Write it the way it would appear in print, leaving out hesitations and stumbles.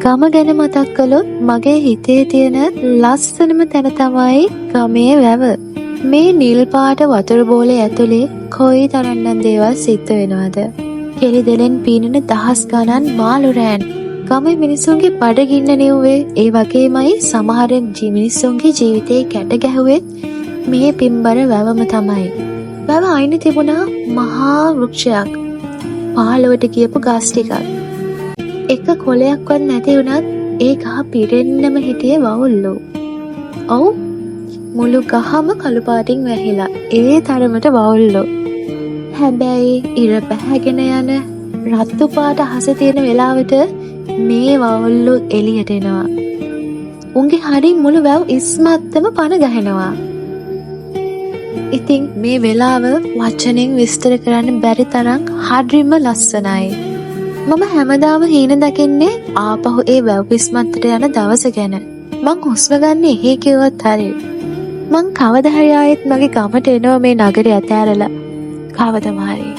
ගම ගැන මතක් කළොත් මගේ හිතේ තියෙන ලස්සනම තැන තමයි ගමේ වැව. මේ නිල් පාට වතුර බෝලේ ඇතුලේ කොයි තරම්නම් දේවල් සිද්ධ වෙනවද? කෙලි දෙලෙන් පීනන දහස් ගණන් මාළු රෑන්. ගමේ මිනිසුන්ගේ බඩගින්න නිව්වේ, ඒ වගේමයි සමහර මිනිස්සුන්ගේ ජීවිතේ ගැට ගැහුවෙත් මේ පින්බර වැවම තමයි. වැව අයිනේ තිබුණා මහා වෘක්ෂයක්. පහළොවට ගියපු ගස් ටිකක්. එක කොළයක්වත් නැති වුණත් ඒ ගහ පිරෙන්නම හිටියේ වවුල්ලෝ. ඔව්, මුළු ගහම කළු පාටින් වැහිලා. ඒ තරමට වවුල්ලෝ. හැබැයි ඉර බැහැගෙන යන රතු පාට අහස තියෙන වෙලාවට මේ වවුල්ලෝ එළියට එනවා. උන්ගේ හඩින් මුළු වැව් ඉස්මත්තම පණ ගහනවා. ඉතින් මේ වෙලාව වචනෙන් විස්තර කරන්න බැරි තරම් හරිම ලස්සනයි. මම හැමදාම හීන දකින්නේ ආපහු ඒ වැව් ඉස්මත්තට යන දවස ගැන. මං හුස්ම ගන්න එහෙ කිව්වත් හරි. මං කවදා හරි ආයෙත් මගේ ගමට එනවා මේ නගරය අතෑරලා. කවදම හරි.